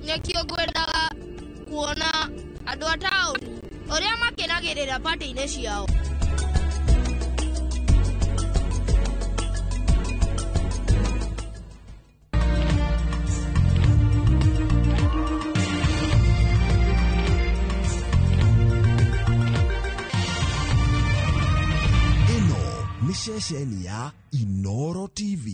Nĩkĩo ngwendaga kuona andũ a taũni ũrĩa makenagĩrĩra party-inĩ ciao. Ĩno nĩ ceceni ya Inoro TV.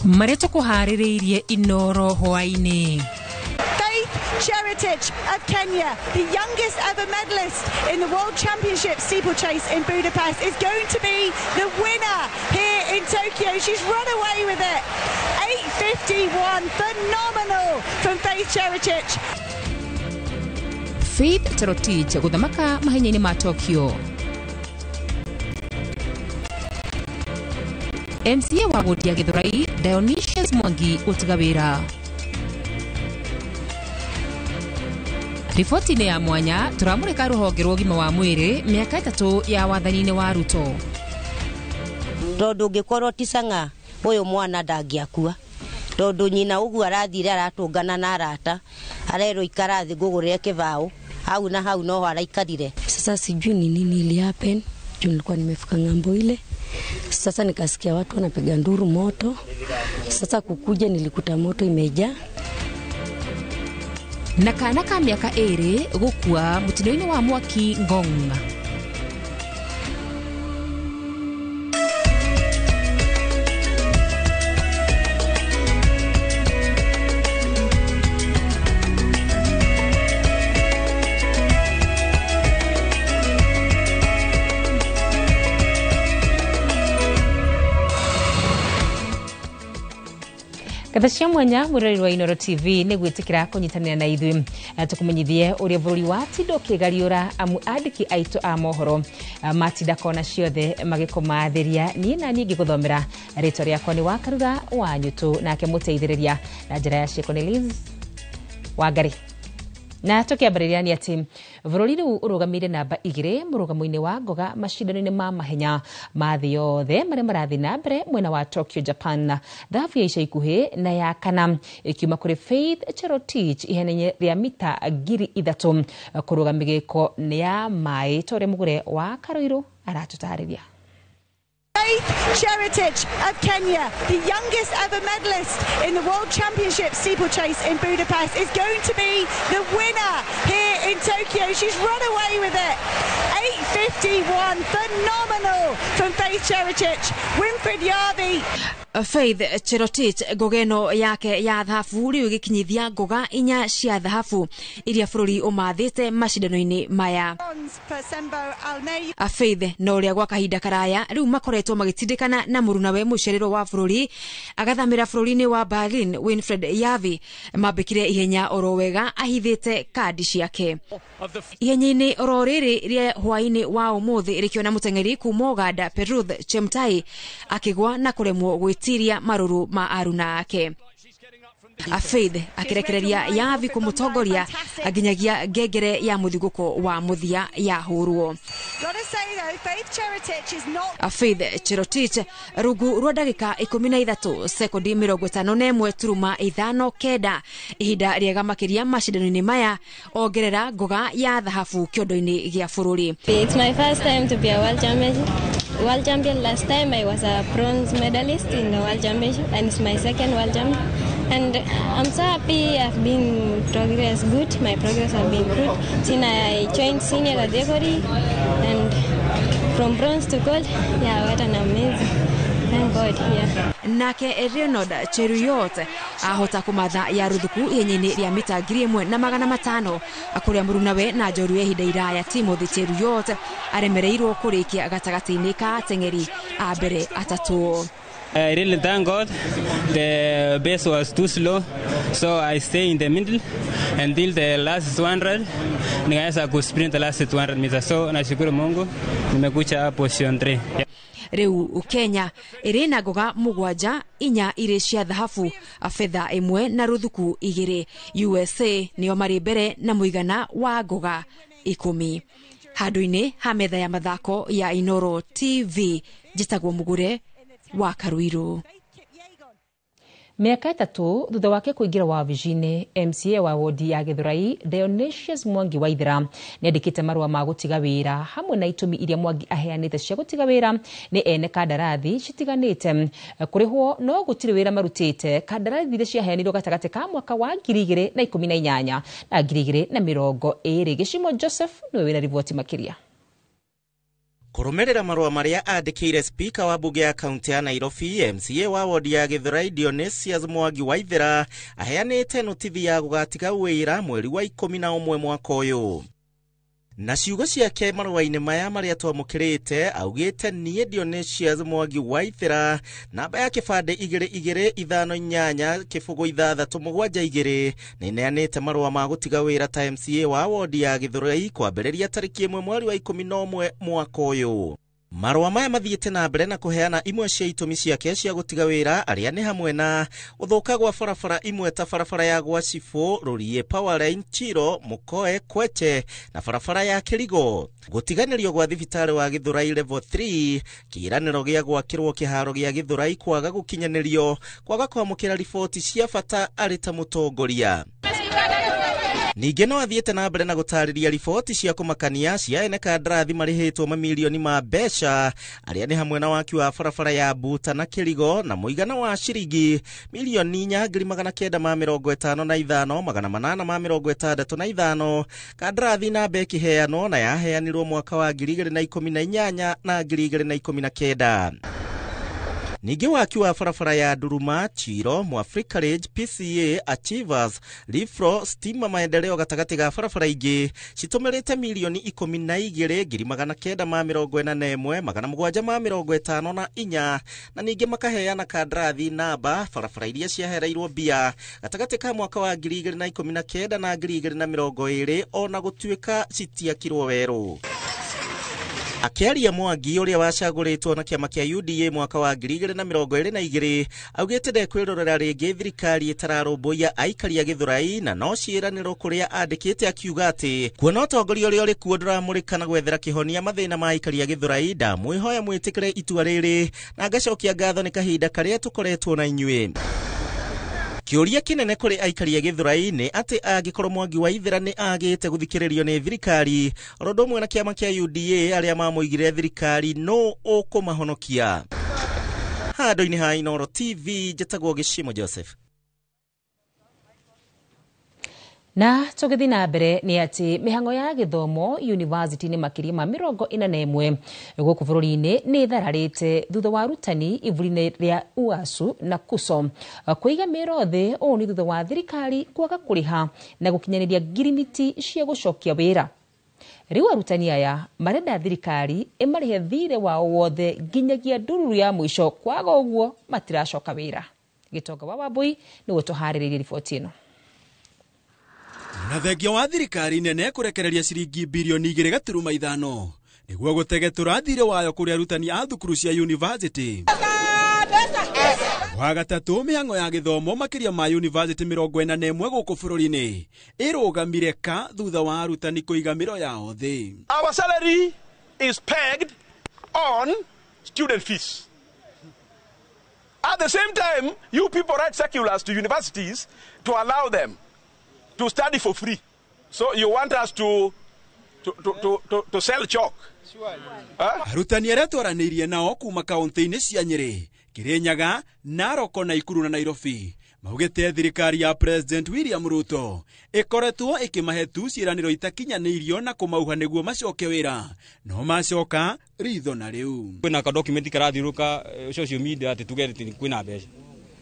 Marĩa tũkũharĩrĩirie Inoro hwaĩ-inĩ. Faith Cherotich of Kenya, the youngest ever medalist in the World Championship steeplechase in Budapest, is going to be the winner here in Tokyo. She's run away with it. 8:51, phenomenal from Faith Cherotich. Faith Cherotich gũthamaka mahenya-inĩ ma Tokyo. MCA wa wodi ya Githurai Dionysius Mwangi gũtiga wĩra. Riboti-inĩ ya mwanya tũramũrĩka rũhonge rwa ũgima wa mwĩrĩ mĩaka 3 ya wathani-inĩ wa Ruto. Tondũ ũngĩkorwo ti Chang'aa ũyũ mwana ndangĩakua, tondũ nyina ũguo arathire aratũngana na arata, arerwo ikara thĩ ngũgũrĩre kĩbaũ, hau na hau noho araikarire. Sasa sijui ni nini ili happen, juu nilikuwa nimefika ng'ambo ile. Sasa nikasikia watu wanapiga nduru moto. Sasa kukuja nilikuta moto imejaa. Na kana ka mĩaka 2 gũkua mũtino-inĩ wa mwaki Ngong. Ngatha cia mwanya mwĩroreri wa Inoro TV nĩ gwĩtĩkĩra kũnyitanĩra na ithuĩ tũkũmenyithie ũrĩa bũrũri watinda ũkĩgariũra amu andĩki aitũ a mohoro matinda kona ciothe magĩkũmathĩria. Niĩ na niĩ ngĩgũthomera rĩtwa rĩakwa nĩ Wakarura wa Nyutu, nake mũteithĩrĩria na njĩra ya ciĩko nĩ Liz Wangari. Na tũkĩambĩrĩria nĩ atĩ bũrũri rĩu ũrũgamĩire namba 2 mũrũgamo-inĩ wa ngoga macindano-inĩ ma mahenya ma thĩ yothe marĩa marathiĩ na mbere mwena wa Tokyo, Japan. Thahabu ya ica ikuhĩ na ya kana ĩkiuma kũrĩ Faith Cherotich ihenya-inĩ rĩa mita 3,000 kũrũga mĩgĩko nĩ ya maĩ ta ũrĩa Mũgũre wa Karũirũ aratũtarĩria. Faith Cherotich of Kenya, the youngest ever medalist in the World Championship steeplechase in Budapest, is going to be the winner here in Tokyo. She's run away with it. 8:51, phenomenal from Faith Cherotich. Winfred Yavi. Faith Cherotich ngoga ĩno yake ya thahabu rĩu ĩgĩkinyithia ngoga 4 cia thahabu iria bũrũri ũmathĩte macindano-inĩ maya. Faith na ũrĩa gwa kahinda karaya rĩu makoretwo magĩtindĩkana na mũrunawe mũcererwo wa bũrũri agathamĩra bũrũri-inĩ wa Berlin, Winfred Yavi mambĩkire ihenya oro wega ahithĩte kandi ciake. Ihenya-inĩ oro rĩrĩ rĩa hwaĩ-inĩ wa ũmũthĩ rĩkĩona mũteng'eri kuma Uganda Peruth Chemtai akĩgwa na kũremwo gwĩtiria marũrũ ma aruna ake. Faith akĩrekereria Yavi kũmũtongoria nginyagia ngengere ya mũthigũko wa mũthia yahũrwo. Faith Cherotich rungu rwa ndagĩka 13 sekondi 51.59 ihinda rĩega makĩria macindano-inĩ maya ongerera ngoga ya thahabu kĩondo-inĩ gĩa bũrũri. It's my first time to be a world champion. World champion. Last time I was a bronze medalist in the world championship, and it's my second world champion. And I'm so happy. I've been progress good. My progress has been good since I joined senior category, and from bronze to gold. Yeah, what an amazing. Thank God, yeah. Nake Leonard Cheruiyot ahota kumatha ya ruthuku ihenya-inĩ rĩa mita 1500 kũrĩa mũrunawe na njorua ihinda iraya Timothy Cheruiyot aremereirwo kũrĩkia gatagatĩ-inĩ ka ateng'eri a mbere atatũ. I really thank God. The base was too slow, so I stay in the middle until the last 200. Nikaweza kusprint the last 200 meters. So nashukuru Mungu nimekuja position 3. Yeah. Riu Kenya iri na ngoga 7 4 irĩ cia thahabu, betha 1 na ruthuku 2. USA nĩo marĩ mbere na mũigana wa ngoga 10. Handũ-inĩ ha metha ya mathako ya Inoro TV, njĩtagwo Mugure wa Karuiru. Mĩaka 3 thutha wake kũingĩra wabici-inĩ, MCA wa wodi ya Githurai Dionysius Mwangi Waithera nĩandĩkĩte marũa ma gũtiga wĩra hamwe na itũmi iria Mwangi aheanĩte cia gũtiga wĩra nĩ ene kandarathi citiganĩte kũrĩhwo no gũtirĩ wĩra marutĩte. Kandarathi iria ciaheanirwo gatagatĩ ka mwaka wa 2018 na 2020. Gĩcimo Joseph nĩwe wĩna riboti makĩria. Kũrũmĩrĩra marũa marĩa andĩkĩire spika wa bunge ya kaunti ya Nairobi, MCA wa wodi ya Githurai Dionysius Mwangi Waithera aheanĩte notithi ya gũgatiga wĩra mweri wa 11 mwaka ũyũ. Na ciugo ciake marũa-inĩ maya marĩa twamũkĩrĩte augĩte niĩ Dionysius Mwangi Waithera namba ya kĩbandĩ 2258 0672 nĩneanĩte marũa ma gũtiga wĩra ta MCA wa wodi ya Githurai kwambĩrĩria tarĩki 1 mweri wa 11 mwaka ũyũ. Marũa maya mathiĩte na mbere na kũheana imwe cia itũmi ciake cia gũtiga wĩra arĩa nĩ hamwe na gũthũka gwa barabara imwe ta barabara ya Gwacibũ, Rũriĩ, Powerline, Chiro, Mũkoe, Kweche na barabara ya Kĩrigo, gũtiganĩrio gwa thibitarĩ wa Githurai level 3, kĩĩranĩro gĩa gwakĩrwo kĩharo gĩa Githurai kwaga gũkinyanĩrio, kwaga kwamũkĩra riboti cia bata arĩ ta mũtongoria. Ningĩ no athiĩte na mbere na gũtarĩria riboti cia kũmakania cia ene kandarathi marĩhĩtwo mamirioni ma mbeca arĩa nĩ hamwe na waki wa barabara ya Buta na Kĩrigo na mũigana wa ciringi milioni 4,955,865. Kandarathi namba ĩkĩheanwo na yaheanirwo mwaka wa 2018 na 2019. Ningĩ waki wa barabara ya Nduruma, Chiro, Mwafrika Ridge, PCA, Achievers, Rifro, Stima Maendeleo gatagatĩ ga barabara ingĩ citũmĩrĩte milioni 12,941,754 na ningĩ makaheana kandarathi namba barabara iria ciahereirwo mbia gatagatĩ ka mwaka wa 2019 na 2020 ona gũtuĩka citiakirwo werũ. Akĩaria Mwangi ũrĩa wacagũrĩtwo na kĩama kĩa UDA mwaka wa 2022 augĩte ndekwĩrorera rĩngĩ thirikari ĩtararũmbũiya aikari a Githurai na no ciĩranĩro kũrĩa andĩkĩte akiuga atĩ kuona ũtongoria ũrĩa ũrĩ kuo ndũramũrĩka na gwethera kĩhonia mathĩna ma aikari a Githurai, ndamwĩhoya mwĩtĩkĩre itua rĩrĩ na ngacokia ngatho nĩ kahinda karĩa tũkoretwo na inyuĩ. Kĩũria kĩnene kũrĩ aikari a Githurai nĩ atĩ angĩkorwo Mwangi Waithera nĩ agĩte gũthikĩrĩrio nĩ thirikari oro ũndũ ũmwe na kĩama kĩa UDA arĩa mamũigire thirikari no ũkũmahonokia. Handũ-inĩ ha Inoro TV njĩtagwo Gĩcimo Joseph. Na tũgĩthiĩ na mbere nĩ atĩ mĩhang'o ya gĩthomo university-inĩ makĩria ma 41 gũkũ bũrũri-inĩ nĩ ĩthararĩte thutha wa arutani iburi-inĩ rĩa UASU na KUSO kũiga mĩro thĩ. Ũũ nĩ thutha wa thirikari kwaga kũrĩha na gũkinyanĩria ngirimiti cia gũcokia wĩra. Rĩu arutani aya marenda thirikari ĩmarĩhe thirĩ wao wothe nginyagia ndururu ya mũico, kwaga ũguo matiracoka wĩra. Gĩtonga wa Wambui nĩwe tũharĩrĩirie riboti ĩno. Na thengia wa thirikari nene kũrekereria ciringi bilioni 2.5 nĩguo gũtegetũra thirĩ wayo kũrĩ arutani a thukuru cia university. Wa gatatũ, mĩhang'o ya gĩthomo makĩria ma university 41 gũkũ bũrũri-inĩ ĩrũgamire ka thutha wa arutani kũiga mĩro yao thĩ. Our salary is pegged on student fees. At the same time, you people write circulars to universities to allow them to study for free. So you want us to sell chalk? Arutani arĩa twaranĩirie nao kuma kaunti-inĩ cia Nyĩrĩ, Kirinyaga, Narok, Nakuru na Nairobi maugĩte thirikari ya President William Ruto ĩkoretwo ĩkĩmahe tu ciĩranĩro itakinyanĩirio na kũmauha nĩguo macoke wĩra, no macoka ritho na rĩu. Kwĩna ka document karathiũrũka social media atĩ tuge atĩ kwĩna mbeca,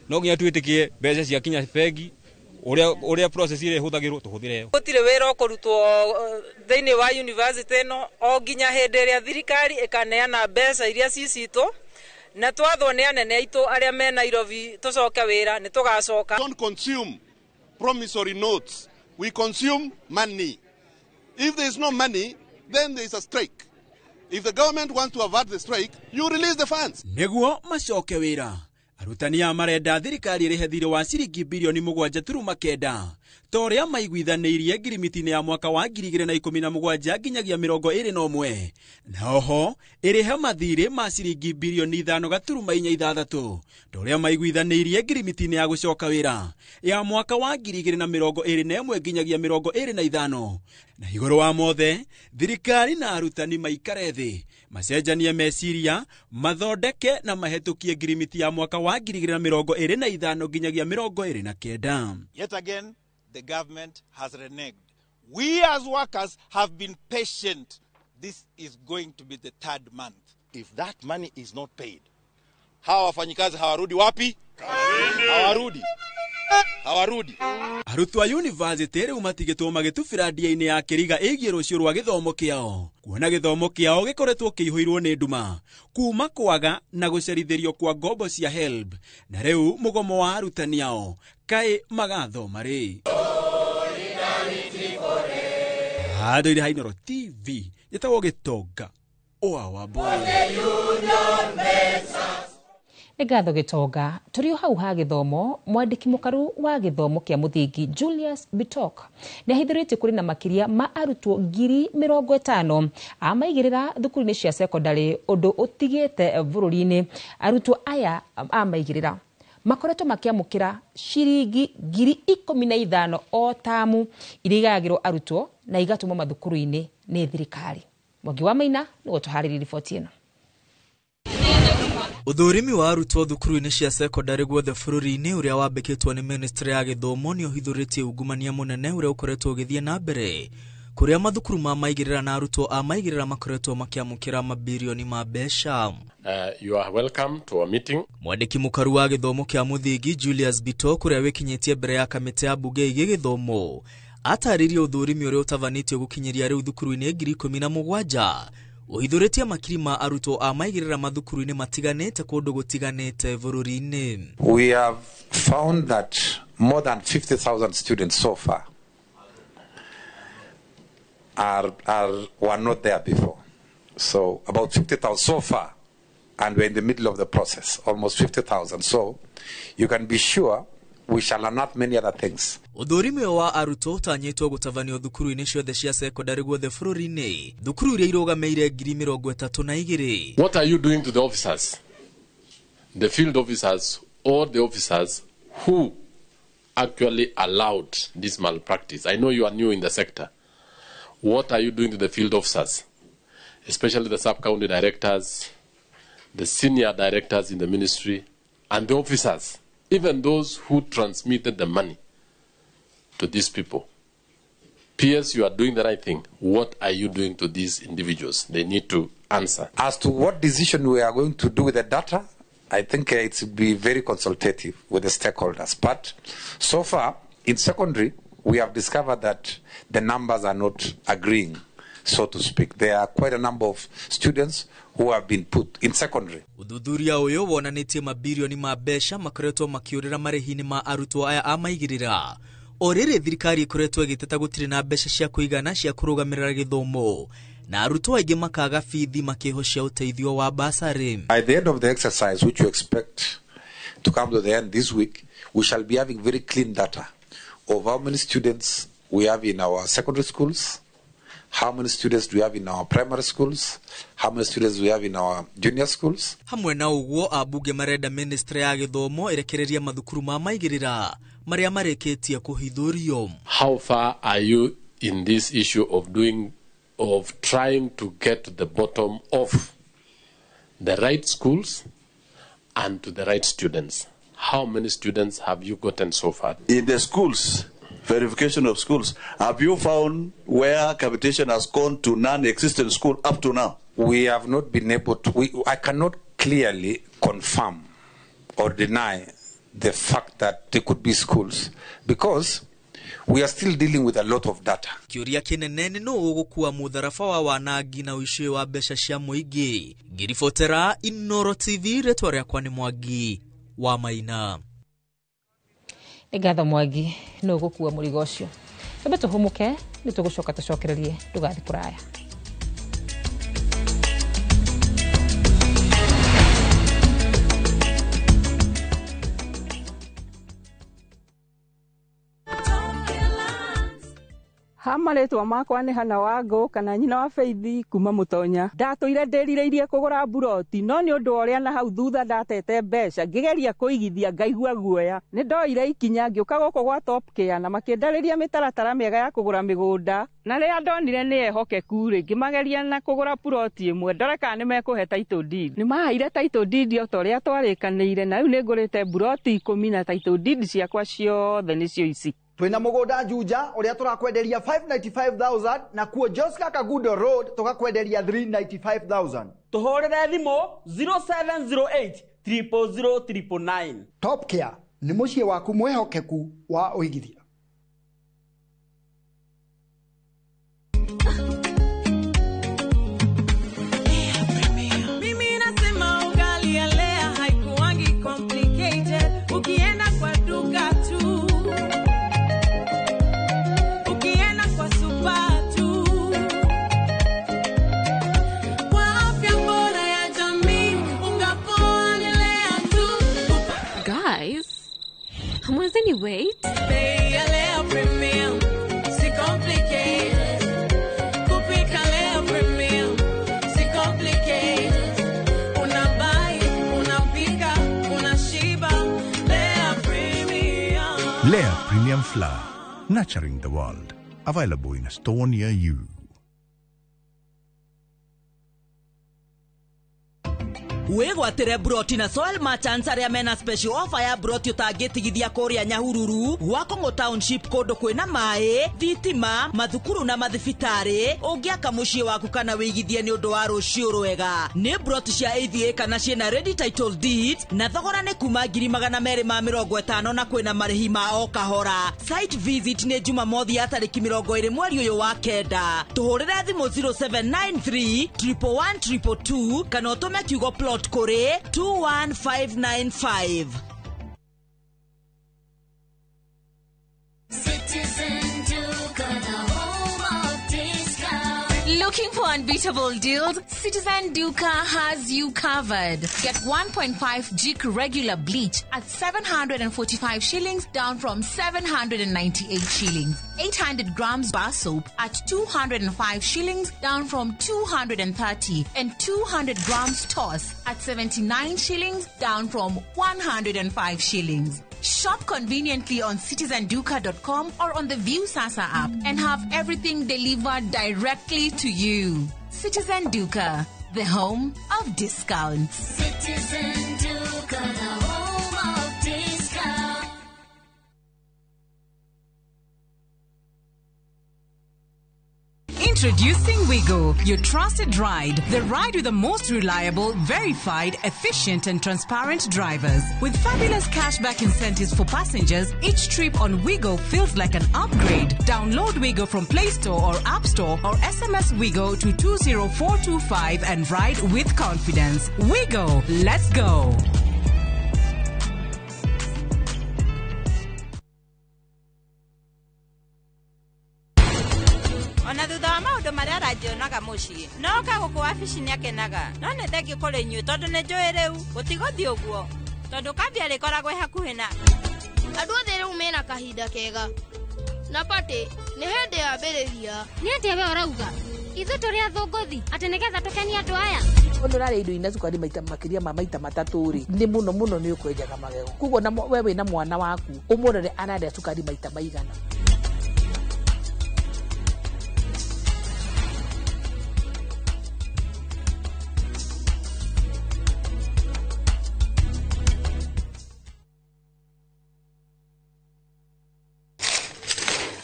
no nginya twĩtĩkie mbeca ciakinya bengi uria process ire huthagirwo tuhuthire. Gutire wira ukurutwo thiini wa university ino o nginya hindi iria thirikari ikaneana mbeca iria cicitwo Na twathwo nĩ anene aitũ arĩa me Nairobi tũcoke wĩra nĩ tũgacoka. Don't consume promissory notes. We consume money. If there is no money, then there is a strike. If the government wants to avert the strike, you release the funds. Nĩguo macoke wĩra, arutani aya marenda thirikari ĩrĩhe thirĩ wa ciringi birioni 7.9 ta ũrĩa maiguithanĩirie ngirimiti-inĩ ya mwaka wa 2017 nginyagia 21, na oho ĩrĩhe mathirĩ ma ciringi birioni 5.46 ta ũrĩa maiguithanĩirie ngirimiti-inĩ ya gũcoka wĩra ya mwaka wa 2021 nginyagia 25. Na igũrũ wa mothe, thirikari na arutani maikare thĩ, macenjanie meciria, mathondeke na mahetũkie ngirimiti ya mwaka wa 2025 nginyagia 29. Yet again, the government has reneged. We as workers have been patient. This is going to be the third month. If that money is not paid, hawa wafanyikazi hawarudi wapi? Hawarudi. Hawarudi. Arutwo a yunivasĩtĩ rĩu matigĩtwo magĩtubĩra ndia-inĩ ya kĩriga ĩgiĩ rũciũ rwa gĩthomo kĩao, kuona gĩthomo kĩao gĩkoretwo kĩihũirwo nĩ nduma kuma kwaga na gũcerithĩrio kwa ngombo cia HELB, na rĩu mũgomo wa arutani ao kaĩ magathoma rĩ? Handũ-inĩ ha Inooro TV njĩtagwo Gĩtonga wa Wambũi. Nĩ ngatho Gĩtonga. Tũrĩ o hau ha gĩthomo, mwandĩki mũkaru wa gĩthomo kĩa mũthingi Julius Bitok nĩ ahithũrĩtie kũrĩ na makĩria ma arutwo 50,000 amaigĩrĩra thukuru-inĩ cia sekondarĩ, ũndũ ũtigĩte bũrũri-inĩ arutwo aya amaigĩrĩra makoretwo makĩamũkĩra ciringi 15,000 o tamu iria igayagĩrwo arutwo na igatũmwo mathukuru-inĩ nĩ thirikari. Mwangi wa Maina nĩwe ũtũharĩrĩirie riboti ĩno. Ũthũrimi wa arutwo thukuru-inĩ cia sekondarĩ guothe bũrũri-inĩ ũrĩa wambĩkĩtwo nĩ ministry ya gĩthomo nĩ ũhithũrĩtie ungumania mũnene ũrĩa ũkoretwo ũgĩthiĩ na mbere, kũrĩa mathukuru ma maigĩrĩra na arutwo a maigĩrĩra makoretwo makĩamũkĩra mabirioni ma mbeca. You are welcome to our meeting. Mwandĩki mũkaru wa gĩthomo kĩa mũthingi Julius Bitok ũrĩa wĩkinyĩtie mbere ya kamĩtĩ ya mbunge ĩgiĩ gĩthomo atarĩrie ũthũrimi ũrĩa ũtabanĩtio gũkinyĩria rĩu thukuru-inĩ 17,000 ũhithũrĩtie makiri ma arutwo a maigĩrĩra mathukuru-inĩ matiganĩte kũndũ gũtiganĩte bũrũri-inĩ. We have found that more than 50,000 students so far were not there before. So about 50,000 so far, and we're in the middle of the process, almost 50,000. So you can be sure we shall unearth many other things. Ũthũrimi wa arutwo ũtanyĩtwo gũtabanio thukuru-inĩ ciothe cia sekondarĩ guothe bũrũri-inĩ, thukuru iria irũgamĩire 32,000. What are you doing to the officers, the field officers or the officers who actually allowed this malpractice? I know you are new in the sector. What are you doing to the field officers, especially the sub-county directors, the senior directors in the ministry, and the officers, even those who transmitted the money to these people? PS, you are doing the right thing. What are you doing to these individuals? They need to answer. As to what decision we are going to do with the data, I think it will be very consultative with the stakeholders. But so far, in secondary, we have discovered that the numbers are not agreeing, so to speak. There are quite a number of students who have been put in secondary. Ũthuthuria ũyũ wonanĩtie mabirioni ma mbeca makoretwo makĩũrĩra marĩhi-inĩ ma arutwo aya a maigĩrĩra. O rĩrĩ thirikari ĩkoretwo ĩgĩteta gũtirĩ na mbeca cia kũigana cia kũrũgamĩrĩra gĩthomo, na arutwo aingĩ makaga bithi makĩhocia ũteithio wa basarĩ. By the end of the exercise, which we expect to come to the end this week, we shall be having very clean data of how many students we have in our secondary schools, how many students do we have in our primary schools, how many students we have in our junior schools. Hamwe na ũguo, ambunge marenda ministry ya gĩthomo ĩrekererie mathukuru ma maigĩrĩra marĩa marĩkĩtie kũhithũrio. How far are you in this issue of trying to get to the bottom of the right schools and to the right students? How many students have you gotten so far? In the schools, verification of schools, have you found where capitation has gone to non-existent school up to now? We have not been able to, I cannot clearly confirm or deny the fact that there could be schools, because We are still dealing with a lot of data. Kĩũria kĩnene nĩ nũ ũgũkua mũtharaba wa wanangi na ũici wa mbeca cia mũingĩ. Ngĩribotera Inooro TV, rĩtwa rĩakwa nĩ Mwangi wa Maina. Nĩ ngatho Mwangi, nũ ũgũkua mũrigo ũcio. Twambe tũhũmũke, nĩ tũgũcoka tũcokererie, ndũgathiĩ kũraya. Ha marĩtwa makwa nĩ Hana Wangũ kana nyina wa Faith kuma Mũtonya. Ndatũire ndĩrirĩirie kũgũra mburoti no nĩ ũndũ wa ũrĩa na hau thutha ndatete mbeca ngĩgeria kũigithia ngaigua guoya. Nĩ ndoire ikinya ngĩũka gũkũ gwa Top Care na makĩndarĩria mĩtaratara mĩega ya kũgũra mĩgũnda na rĩrĩa ndonire nĩ ehokeku rĩ ngĩmageria na kũgũra puroti ĩmwe ndore kana nĩ mekũhe title deed. Nĩ maheire title deed o ta ũrĩa twarĩkanĩire na rĩu nĩ ngũrĩte mburoti 10 na title deed ciakwa ciothe nĩcio ici. Twina mugunda Juja uria turakwenderia 595,000 na kuo Joska Kagudo Road tukakwenderia 395,000. Tuhurire thimu 0708 000 999. Top Care ni muciĩ waku mwihokeku wa uigithia. Mimi nasema ugali ya Lea haikuangi complicated. Ukienda kwa duka tu, ukienda kwa super tu, kwa afya bora ya jamii, unga poa ni Lea tu. Guys, hamwezi wait? Bei ya Lea Premium, si complicated. Kupika Lea Premium, si complicated. Unabuy, unapika, unashiba. Lea Premium. Lea Premium Flour, nurturing the world. Available in a store near you. Wĩgwatĩre broti na Soil Merchants arĩa mena special offer ya broti ũtangĩtigithia kũrĩa Nyahururu, Gwakong'o Township, kũndũ kwĩna maĩ, thitima, mathukuru na mathibitarĩ. Ũngĩaka mũciĩ waku kana wĩigithie nĩ ũndũ wa rũciũ rwega. Nĩ broti cia AVA kana ciĩna ready title deeds na thogora nĩ kuma 250,000 na kwĩna marĩhi ma o kahora. Site visit nĩ Jumamothi ya tarĩki 20 mweri ũyũ wa 9. Tũhũrĩre thimũ 0793 111 222 kana ũtũme kiugo plot kore 21595. Citizen Duka, the home of discount. Looking for unbeatable deals? Citizen Duka has you covered. Get 1.5 Jik regular bleach at 745 shillings, down from 798 shillings. 800 grams bar soap at 205 shillings, down from 230. And 200 grams toss at 79 shillings, down from 105 shillings. Shop conveniently on citizenduka.com or on the Viusasa app and have everything delivered directly to you. Citizen Duka, the home of discounts. Citizen Duka, the home of discounts. Introducing Wigo, your trusted ride. The ride with the most reliable, verified, efficient and transparent drivers. With fabulous cashback incentives for passengers, each trip on Wigo feels like an upgrade. Download Wigo from Play Store or App Store or SMS Wigo to 20425 and ride with confidence. Wigo, let's go. Ona thutha wa maũndũ marĩa aranjionaga mũciĩ no oka gũkũ wabici nĩakenaga no nĩ thengiũ kũrĩ inyuĩ tondũ nĩ njũĩ rĩu gũtigũthiĩ ũguo tondũ kambĩ arĩkoragwo ĩ hakuhĩ na Andũ othe rĩu mena kahinda kega na patĩ nĩ hĩndĩ yambĩrĩria. Nĩ atĩa we ũrauga? Ithuĩ tũrĩ athũngũthi atĩ nĩgetha tũkenie andũ aya. Ũndũ ũrarĩa indo ina cukari maita makĩria ma maita matatũ rĩ, nĩ mũno mũno nĩ ũkwenjaga magego. Koguo na we wĩna mwana waku ũmũrore ararĩa cukari maita maigana.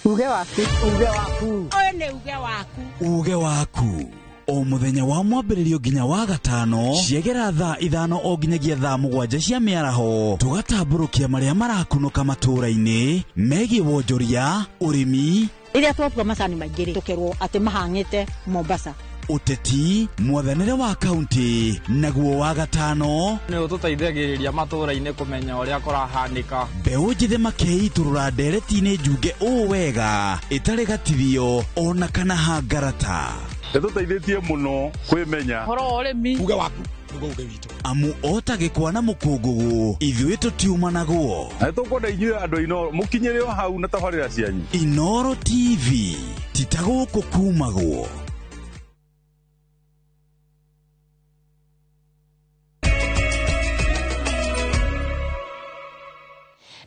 Uge waku. Uge waku. Ũyũ nĩ uge waku. Uge waku. O mũthenya wa mwambĩrĩrio nginya wa gatano ciegera thaa 5 o nginyagia thaa 7 cia mĩaraho, tũgatambũrũkia marĩa marakunũka matũũra-inĩ megiĩ wonjoria, ũrĩmi, rĩrĩa twatua macani maingĩ rĩ, tũkerwo atĩ mahang'ĩte Mombasa, ũteti, mwathanĩre wa kaunti, naguo wa gatano nĩ ũtũteithagĩrĩria matũũra-inĩ kũmenya ũrĩa kũrahanĩka. Mbeũ njĩthĩ makeitũrũra ndereti-inĩ njunge ũũ wega ĩtarĩ gatithio ona kana hangarata. Nĩtũteithĩtie mũno kwĩmenya ũhoro wa ũrĩmi, uge waku nĩguo uge witũ, amu ota gĩkwa na mũkũngũgũ ithuĩ tũtiumanagwo. Na nĩtũkwenda inyuĩ andũ a Inooro mũkinyĩre o hau na tabarĩra cianyu. Inooro TV ti ta gũkũ kumagwo.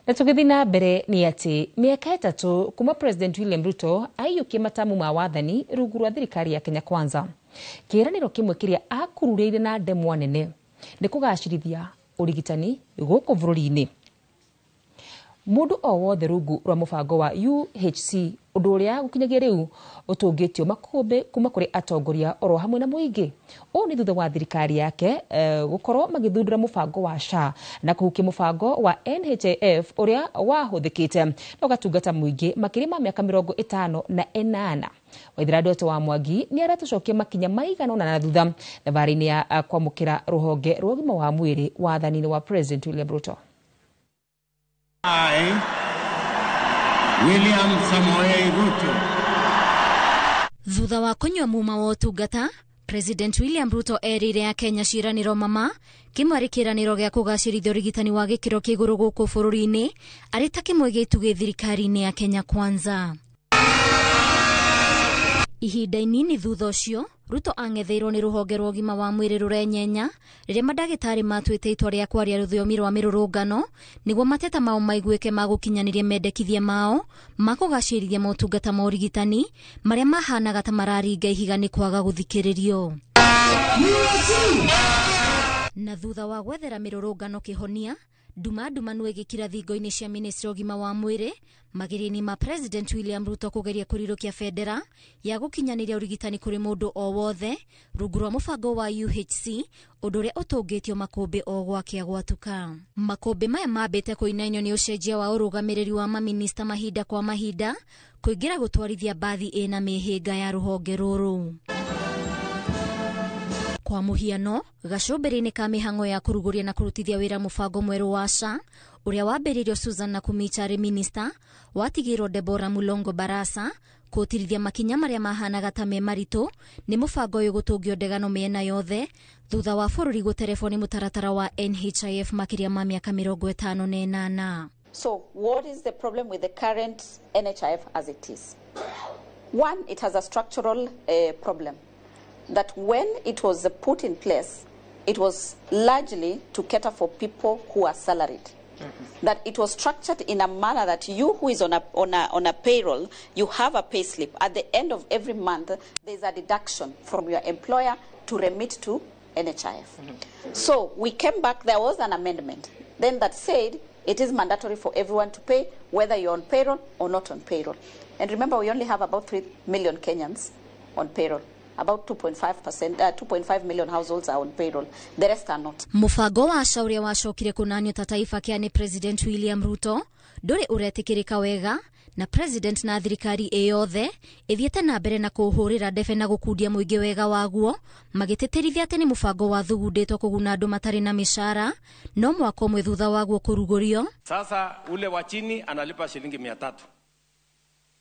Na tũgĩthiĩ na mbere nĩ atĩ mĩaka 3 kuma President William Ruto aiyũkie matamu ma wathani rungu rwa thirikari ya Kenya Kwanza, kĩĩranĩro kĩmwe kĩrĩa akururĩire na ndemwa nene nĩ kũgacĩrithia ũrigitani gũkũ bũrũri-inĩ. Mũndũ o wothe rungu rwa mũbango wa UHC, ũndũ ũrĩa gũkinyagia rĩu ũtũngĩtio makũmbĩ kuma kũrĩ atongoria oro hamwe na mũingĩ. Ũũ nĩ thutha wa thirikari yake gũkorwo magĩthundũra mũbango wa SHA na kũhukia mũbango wa NHIF ũrĩa wahũthĩkĩte na ũgatungata mũingĩ makĩria ma mĩaka 58. Waithera Ndoto wa Mwangi nĩ aratũcokia makinya maigana ũna na thutha thabarĩ-inĩ ya kwamũkĩra rũhonge rwa ũgima wa mwĩrĩ wathani-inĩ wa President William Ruto. I, William Samoei Ruto. Thutha wa kũnyua muma wa ũtungata, President William Ruto erĩire Akenya ciĩranĩro mama kĩmwe arĩ kĩĩranĩro gĩa kũgacĩrithia ũrigitani wa gĩkĩro kĩa igũrũ gũkũ bũrũri-inĩ arĩ ta kĩmwe gĩa itugĩ thirikari-inĩ ya Kenya Kwanza. Ihinda inini thutha ũcio, Ruto ang'etheirwo nĩ rũhonge rwa ũgima wa mwĩrĩ rũrenyenya rĩrĩa mandagĩtarĩ matuĩte itua rĩa kwaria rũthiomi rwa mĩrũrũngano nĩguo mateta mao maiguĩke ma gũkinyanĩria mendekithia mao ma kũgacĩrithia motungata ma ũrigitani marĩa mahanaga ta mararinga ihiga nĩ kwaga gũthikĩrĩrio. Na thutha wa gwethera mĩrũrũngano kĩhonia, nduma ndumanu ĩgĩkira thingo-inĩ cia ministry ya ũgima wa mwĩrĩ mageria-inĩ ma President William Ruto kũgeria kũrirũkia bendera ya gũkinyanĩria ũrigitani kũrĩ mũndũ o wothe rungu rwa mũbango wa UHC, ũndũ ũrĩa ũtũngĩtio makũmbĩ o gwakĩa gwatuka. Makũmbĩ maya mambĩte kũinainio nĩ ũcenjia wa ũrũgamĩrĩri wa maminista mahinda kwa mahinda kũingĩra gũtwarithia mbathi ĩna mĩhĩnga ya rũhonge rũrũ. Kwa mũhiano, gacũmbĩrĩ-inĩ ka mĩhang'o ya kũrugũria na kũrutithia wĩra mũbango mwerũ wa SHA ũrĩa wambĩrĩirio Susan Nakhumicha arĩ minista, watigĩirwo Deborah Mulongo Barasa kũtirithia makinya marĩa mahanaga ta me maritũ nĩ mũbango ũyũ gũtũngio ndegano mĩena yothe thutha wa bũrũri gũterebwo nĩ mũtaratara wa NHIF makĩria ma mĩaka 58. So what is the problem with the current NHIF as it is? One, it has a structural problem. That when it was put in place, it was largely to cater for people who are salaried. Mm-hmm. That it was structured in a manner that you who is on a payroll, you have a pay slip. At the end of every month, there's a deduction from your employer to remit to NHIF. Mm-hmm. So we came back, there was an amendment then that said it is mandatory for everyone to pay, whether you're on payroll or not on payroll. And remember, we only have about 3 million Kenyans on payroll. About 2.5%, 2.5 million households are on payroll. The rest are not. Mũbango wa SHA ũrĩa wacokire kũnanio ta Taifa Care nĩ President William Ruto ndũrĩ ũretĩkĩrĩka wega na President na thirikari ĩyothe ĩthiĩte na mbere na kũũhũrĩra ndebe na gũkundia mũingĩ wega waguo magĩtĩtĩrithia atĩ nĩ mũbango wathugundĩtwo kũguna andũ matarĩ na mĩcara no mwaka ũmwe thutha waguo kũrugũrio. Sasa ule wa chini analipa shilingi 300.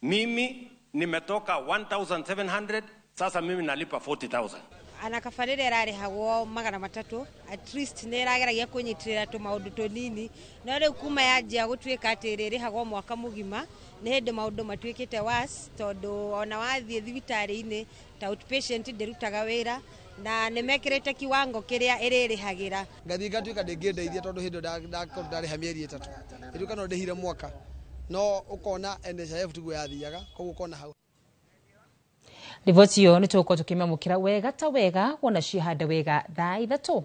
Mimi nimetoka 1700, sasa mimi nalipa 40,000. Ana kabarĩra ĩrarĩhagwo 300 at least nĩ ĩrageragia kũnyitĩrĩra tũmaũndũ tũnini no rĩu kuma yanjia gũtuĩka atĩ ĩrĩrĩhagwo mwaka mũgima nĩ hĩndĩ maũndũ matuĩkĩte worse tondũ ona wathiĩ thibitarĩ-inĩ ta outpatient ndĩrutaga wĩra na nĩ mekĩrĩte kiwango kĩrĩa ĩrĩrĩhagĩra. Ngathiĩ ngatuĩka ndĩngĩndeithia tondũ hĩndĩ ĩyo ndarĩha mĩeri 3 ĩtuĩka no ndĩhire mwaka no ũkona NHIF tiguo yathiaga koguo ũkona hau. Riboti iyo nĩ tũgũkorwo tũkĩmĩamũkĩra wega ta wega wona ciahanda wega thaa 3.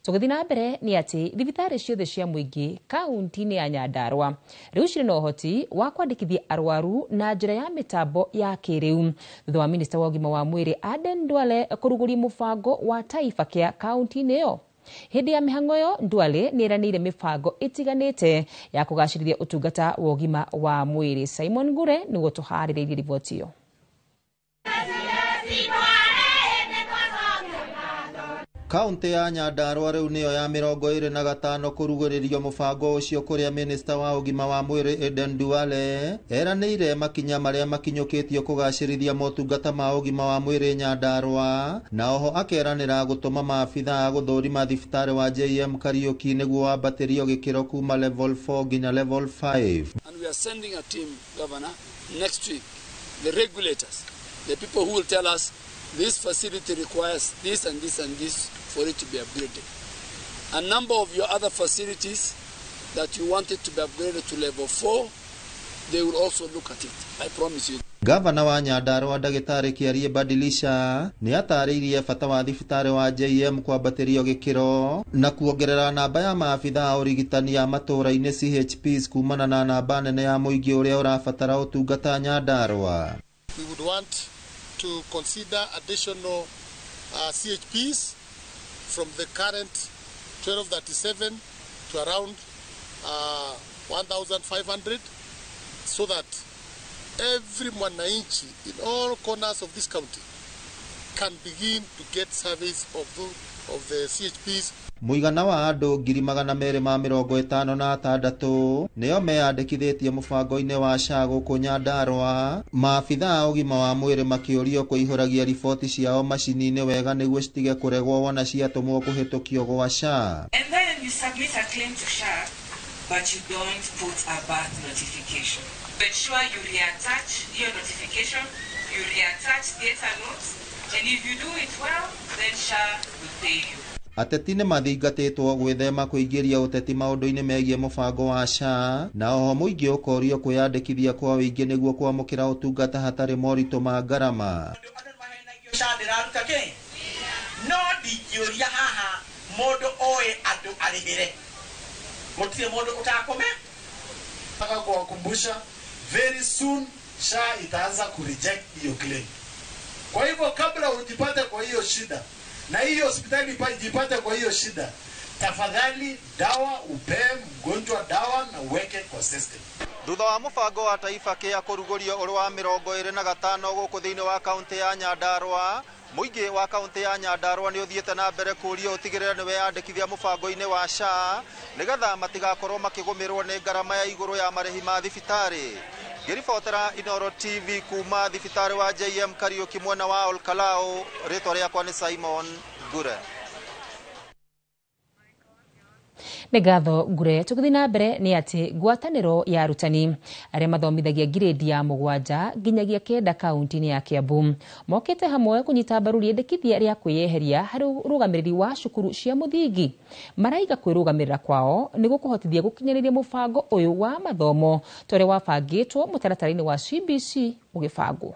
Tũgĩthiĩ na mbere nĩ atĩ thibitarĩ ciothe cia mũingĩ kaunti-inĩ ya Nyandarua rĩu cirĩ na ũhoti wa kwandĩkithia arwaru na njĩra ya mĩtambo ya kĩrĩu, thutha wa minista wa ũgima wa mwĩrĩ Aden Duale kũrugũria mũbango wa Taifa Care kaunti-inĩ ĩyo. Hĩndĩ ya mĩhang'o ĩyo, Duale nĩ ĩranĩire mĩbango ĩtiganĩte ya kũgacĩrithia ũtungata wa ũgima wa mwĩrĩ. Simon Ngure nĩguo tũharĩrĩirie riboti ĩyo. Kaunti ya Nyandarua rĩu nĩyo ya 25 kũrugũrĩrio mũbango ũcio, kũrĩa minista wa ũgima wa mwĩrĩ Aden Duale eranĩire makinya marĩa makinyũkĩtio kũgacĩrithia motungata ma ũgima wa mwĩrĩ Nyandarua, na oho akeranĩra gũtũma maabitha a gũthũrima thibitarĩ wa JM Kariuki nĩguo wambatĩrio gĩkĩro kuma level 4 nginya level 5. And we are sending a team, Governor, next week, the regulators, the people who will tell us this facility requires this and this and this for it to be upgraded. A number of your other facilities that you wanted to be upgraded to level 4, they will also look at it. I promise you. Gavana wa Nyandarua ndagĩtarĩ Kĩarie Badilisha nĩ atarĩirie bata wa thibitarĩ wa JM kwambatĩrio gĩkĩro na kuongerera namba ya maabitha a ũrigitani a matũũra-inĩ CHPs kumana na namba nene ya mũingĩ ũrĩa ũrabatara ũtungata Nyandarua. We would want to consider additional CHPs from the current 1237 to around 1,500, so that every mwananchi in all corners of this county can begin to get service of the CHPs. Mũigana wa andũ 256,000 nĩo meyandĩkithĩtie mũbango-inĩ wa SHA gũkũ Nyandarua, maabitha a ũgima wa mwĩrĩ makĩũrio kũihũragia riboti ciao macini-inĩ wega nĩguo citige kũregwo wona ciatũmwo kũhĩtũkio gwa SHA. And then you submit a claim to SHA, but you don't put a birth notification. Ensure you reattach your notification, you reattach theater notes, and if you do it well, then SHA will pay you. Ateti nĩ mathingatĩtwo gwĩthema kũingĩria ũteti maũndũ-inĩ megiĩ mũbango wa SHA, na oho mũingĩ ũkorio kwĩyandĩkithia kwa ũingĩ nĩguo kwamũkĩra ũtungata hatarĩ moritũ ma ngarama. SHA ndĩraruta kĩ? No ndingĩũria haha mũndũ oĩ andũ arĩhĩre, gũtirĩ mũndũ ũtakũme. Nataka kuwakumbusha very soon SHA itaanza kureject hiyo claim. Kwa hivyo kabla ujipate kwa hiyo shida na hiyo hospitali ijipate kwa hiyo shida, tafadhali dawa upe mgonjwa dawa na uweke kwa system. Thutha wa mũbango wa Taifa Care kũrugũrio ũrĩ wa 25 gũkũ thĩinĩ wa kaunti ya Nyandarua, mũingĩ wa kaunti ya Nyandarua nĩ ũthiĩte na mbere kũũrio ũtigĩrĩre nĩ weyandĩkithia mũbango-inĩ wa SHA nĩgetha matigakorwo makĩgũmĩrwo nĩ ngarama ya igũrũ ya marĩhi ma thibitarĩ. Ngĩribotera Inooro TV kuma thibitarĩ wa JM Kariuki mwena wa Olkalau, rĩtwa rĩakwa nĩ Simon Ngure. Nĩ ngatho Ngure. Tũgĩthiĩ na mbere nĩ atĩ ngwatanĩro ya arutani arĩa mathomithagia ngirĩndi ya 7 nginyagia 9 kaunti-inĩ ya Kiambu mokĩte hamwe kũnyita mbaru rĩendekithia rĩa kwĩyeheria harĩ ũrũgamĩrĩri wa cukuru cia mũthingi. Maraiga kwĩrũgamĩrĩra kwao nĩ gũkũhotithia gũkinyanĩria mũbango ũyũ wa mathomo ta ũrĩa wabangĩtwo mũtaratara-inĩ wa CBC ũgĩbangwo.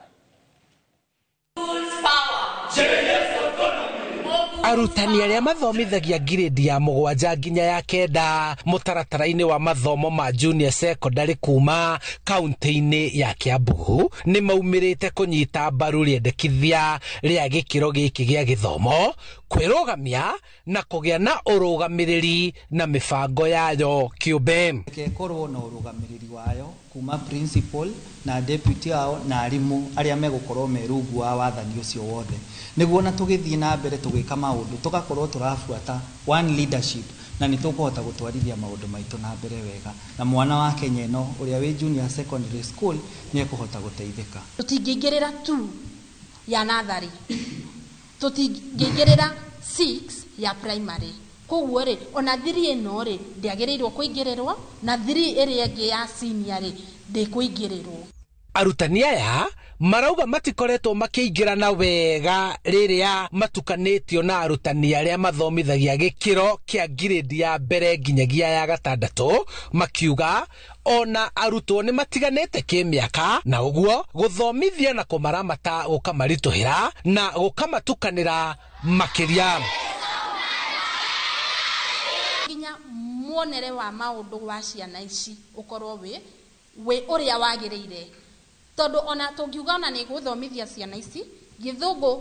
Arutani arĩa mathomithagia ngirĩndi ya 7 nginya ya 9 mũtaratara-inĩ wa mathomo ma junior secondary kuma kaunti-inĩ ya Kiambu nĩ maumĩrĩte kũnyita mbaru rĩendekithia rĩa gĩkĩro gĩkĩ gĩa gĩthomo, kwĩrũgamia na kũgĩa na ũrũgamĩrĩri na mĩbango yayo kĩũmbe. Ĩkorwo na ũrũgamĩrĩri wayo kuma principal na deputy ao na arimũ arĩa megũkorwo me rungu wa wathani ũcio wothe, nĩguo na tũgĩthiĩ na mbere tũgĩka maũndũ tũgakorwo tũrabuata one leadership, na nĩ tũkũhota gũtwarithia maũndũ maitũ na mbere wega, na mwana wa Kenya ĩno ũrĩa wĩ junior secondary school nĩ ekũhota gũteithĩka. Tũtingĩingĩrĩra 2 ya natharĩ, tũtingĩingĩrĩra 6 ya primary, koguo rĩ ona 3 ĩno rĩ ndĩagĩrĩirwo kũingĩrĩrwo, na 3 ĩrĩa ĩngĩ ya senior rĩ ndĩkũingĩrĩrwo. Arutani aya marauga matikoretwo makĩingĩrana wega rĩrĩa matukanĩtio na arutani arĩa mathomithagia gĩkĩro kĩa ngirĩndi ya mbere nginyagia ya 6, makiuga ona arutwo nĩ matiganĩte kĩmĩaka, na ũguo gũthomithia na kũmaramata gũkamaritũhĩra na gũkamatukanĩra makĩria. Muonere wa maũndũ wa ciana ici ũkorwo wĩ ũrĩa wagĩrĩire, tondũ ona tũngiuga ona nĩ gũthomithia ciana ici gĩthũngũ,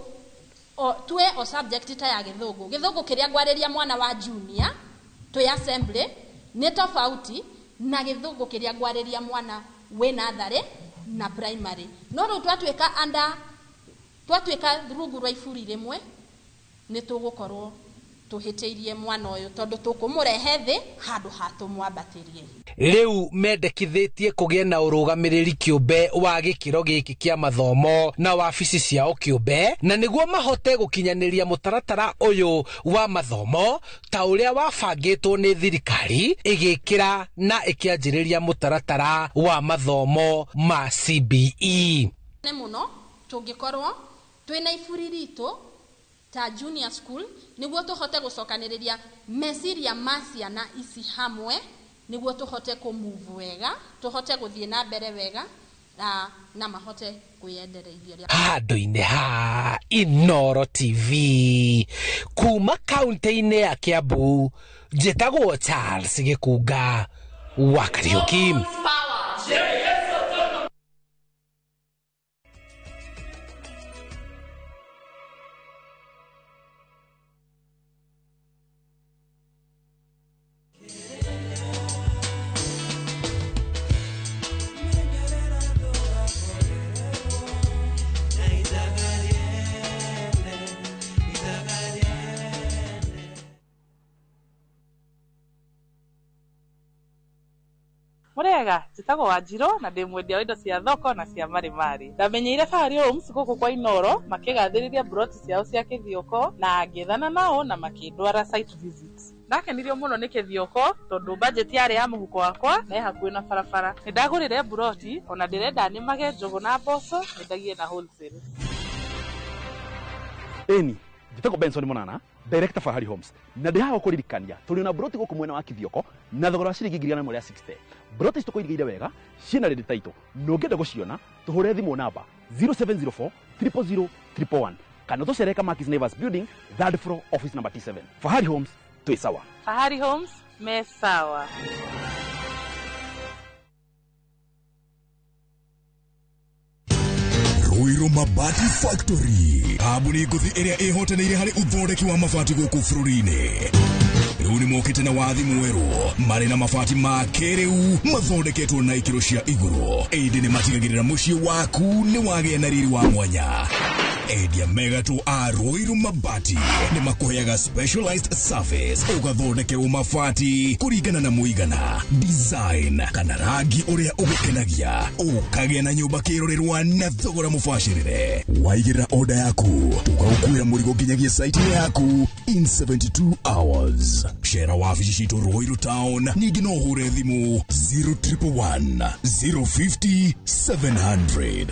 o tuwe o subject ta ya gĩthũngũ, gĩthũngũ kĩrĩa ngwarĩria mwana wa junior twĩ assembly nĩ tofauti na gĩthũngũ kĩrĩa ngwarĩria mwana wĩ natharĩ na primary. No rĩu twatuĩka under, twatuĩka rungu rwa iburi rĩmwe, nĩ tũgũkorwo tũhĩtĩirie mwana ũyũ, tondũ tũkũmũrehe thĩ handũ ha tũmwambatĩrie. Rĩu mendekithĩtie kũgĩe na ũrũgamĩrĩri kĩũmbe wa gĩkĩro gĩkĩ kĩa mathomo na wabici ciao kĩũmbe, na nĩguo mahote gũkinyanĩria mũtaratara ũyũ wa mathomo ta ũrĩa wabangĩtwo nĩ thirikari ĩgĩkĩra na ĩkĩanjĩrĩria mũtaratara wa mathomo ma CBE. Nĩ mũno tũngĩkorwo twĩna iburi ritũ ta junior school, nĩguo tũhote gũcokanĩrĩria meciria ma ciana ici hamwe, nĩguo tũhote kũ-move wega, tũhote gũthiĩ na mbere wega na mahote kwĩendereithia. Handũ-inĩ ha Inooro TV kuma kaunti-inĩ ya Kiambu, njĩtagwo Charles Gĩkunga wa Kariuki. Murega, njĩtagwo Wanjirũ na ndĩ mwendia wa indo cia thoko na cia marimari. Ndamenyeire Fahari Homes gũkũ kwa Inooro makĩgathĩrĩria mburoti ciao cia Kĩthioko na ngĩethana nao na makĩndwara site visit. Ndakenirio mũno nĩ Kĩthioko tondũ budget yarĩ ya mũhuko wakwa na ĩ hakuhĩ na barabara. Nĩndagũrire mburoti ona ndĩrenda nĩmage njũgũ na mboco nyendagie na wholesale. Ĩni, njĩtagwo Benson Monana, director Fahari Homes, na ndĩ haha gũkũririkania tũrĩ na mburoti gũkũ mwena wa Kĩthioko na thogora wa ciringi 160,000. Mburoti ici tũkũirigĩire wega, ciĩna ready title, na ũngĩenda gũciona tũhũre thimũ namba 0704 000 111 kana tũcerere Kamakis Naivas Building, third floor, office number T7. Fahari Homes, twĩ sawa. Fahari Homes me sawa. Ruiru Mabati Factory, kambuni ngũthi ĩrĩa ĩhotanĩire harĩ ũthondeki wa mabati gũkũ bũrũri-inĩ. Rĩu nĩ mokĩte na wathi mwerũ, marĩ na mabati ma kĩrĩu mathondeketwo na ikĩro cia igũrũ, ĩndĩ nĩ matigagĩrĩra mũciĩ waku nĩ wagĩa na riri wa mwanya. Endia mega tu a Ruiru Mabati nĩ makũheaga specialized service, ũgathondekerwo mabati kũringana na mũigana, design kana rangi ũrĩa ũgũkenagia, ũkagĩa na nyũmba kĩrorerwa na thogora mũbacĩrĩre. Waigĩrĩra order yaku, tũgagũkuĩra mũrigo nginyagia site-inĩ yaku in 72 hours. Cera wabici citũ Ruiru Town, ningĩ no ũhũre thimũ 0111 050 700.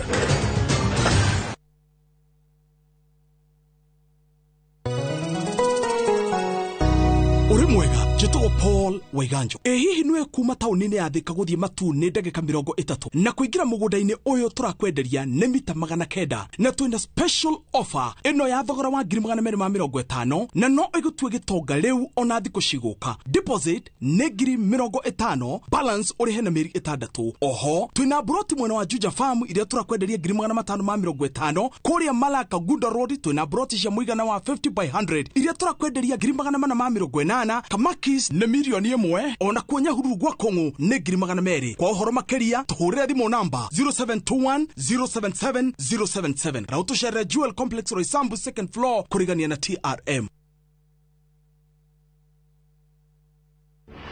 Ũrĩ mwega, njĩtagwo Paul Waiganjo. Ĩ hihi nĩwe kuma taũni-inĩ ya Thika gũthiĩ Matuu nĩ ndagĩka 30 na kũingĩra mũgũnda-inĩ ũyũ tũrakwenderia nĩ mita 900, na twĩna special offer ĩno ya thogora wa 250,000 na no ĩgũtue gĩtonga rĩu ona thikũ cigũka. Deposit nĩ 50,000, balance ũrĩhe na mĩeri 6. Oho twĩna mburoti mwena wa Juja Farm iria tũrakwenderia 550,000. Kũrĩa Malaka Gunda Road twĩna mburoti cia mũigana wa 50 by 100 iria tũrakwenderia 480,000. Kamakis nĩ 1,000,000, ona kuo Nyahururu gwa Kong'u nĩ 200,000. Kwa ũhoro makĩria tũhũrĩre thimũ namba 0721 077 077 na ũtũcerere Jewel Complex Roysambu second floor kũrigania na TRM.